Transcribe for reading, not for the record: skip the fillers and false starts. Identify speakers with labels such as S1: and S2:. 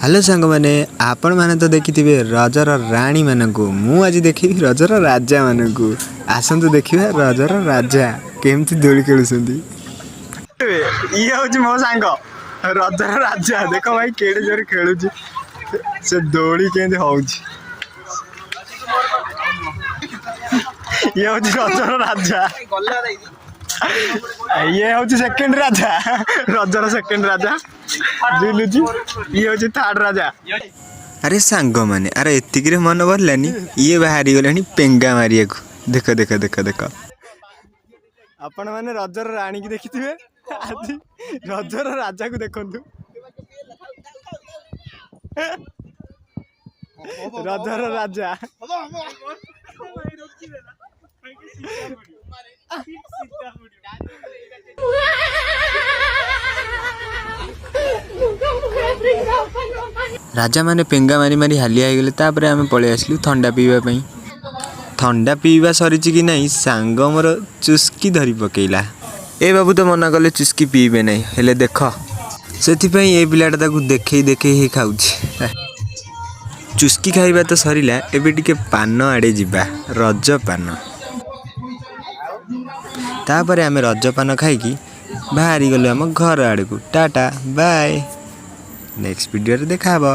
S1: Hello ସାଙ୍ଗମାନେ, ଆପଣମାନେ ତ ଦେଖିଥିବେ ରଜର ରାଣୀମାନଙ୍କୁ, ମୁଁ ଆଜି ଦେଖିବି ରଜର ରାଜାମାନଙ୍କୁ। ଆସନ୍ତୁ ଦେଖିବା ରଜର ରାଜା କେମିତି ଦୋଳି ଖେଳୁଛନ୍ତି। ଇଏ ହେଉଛି ମୋ ସାଙ୍ଗ ରଜର ରାଜା। ଦେଖ ଭାଇ, କେଡ଼େ ଜୋରେ ଖେଳୁଛି ସେ, ଦୋଳି କେମିତି ହଉଛି। ଇଏ ହେଉଛି ରଜର ରାଜା। ଇଏ ହେଉଛି ସେକେଣ୍ଡ ରାଜା, ରଜର ସେକେଣ୍ଡ ରାଜା ଝୁଲୁଛି। ଇଏ ହେଉଛି ଥାର୍ଡ ରାଜା। ଆରେ ସାଙ୍ଗମାନେ, ଆରେ ଏତିକିରେ ମନ ଭରିଲାନି, ଇଏ ବାହାରିଗଲାଣି ପେଙ୍ଗା ମାରିବାକୁ। ଦେଖ ଦେଖ ଦେଖ ଦେଖ। ଆପଣମାନେ ରଜର ରାଣୀକି ଦେଖିଥିବେ, ଆଜି ରଜର ରାଜାକୁ ଦେଖନ୍ତୁ। ରଜର ରାଜା। ରାଜାମାନେ ପେଙ୍ଗା ମାରି ମାରି ହାଲିଆ ହେଇଗଲେ। ତାପରେ ଆମେ ପଳେଇ ଆସିଲୁ ଥଣ୍ଡା ପିଇବା ପାଇଁ। ଥଣ୍ଡା ପିଇବା ସରିଛି କି ନାହିଁ, ସାଙ୍ଗ ମୋର ଚୁସ୍କି ଧରି ପକେଇଲା। ଏ ବାବୁ ତ ମନା କଲେ ଚୁସ୍କି ପିଇବେ ନାହିଁ, ହେଲେ ଦେଖ, ସେଥିପାଇଁ ଏ ପିଲାଟା ତାକୁ ଦେଖେଇ ଦେଖେଇ ହେଇ ଖାଉଛି। ଚୁସ୍କି ଖାଇବା ତ ସରିଲା, ଏବେ ଟିକେ ପାନ ଆଡ଼େ ଯିବା, ରଜ ପାନ। ତାପରେ ଆମେ ରଜ ପାନ ଖାଇକି ବାହାରିଗଲୁ ଆମ ଘର ଆଡ଼କୁ। ଟାଟା ବାଏ, ନେକ୍ସଟ ଭିଡ଼ିଓରେ ଦେଖା ହେବ।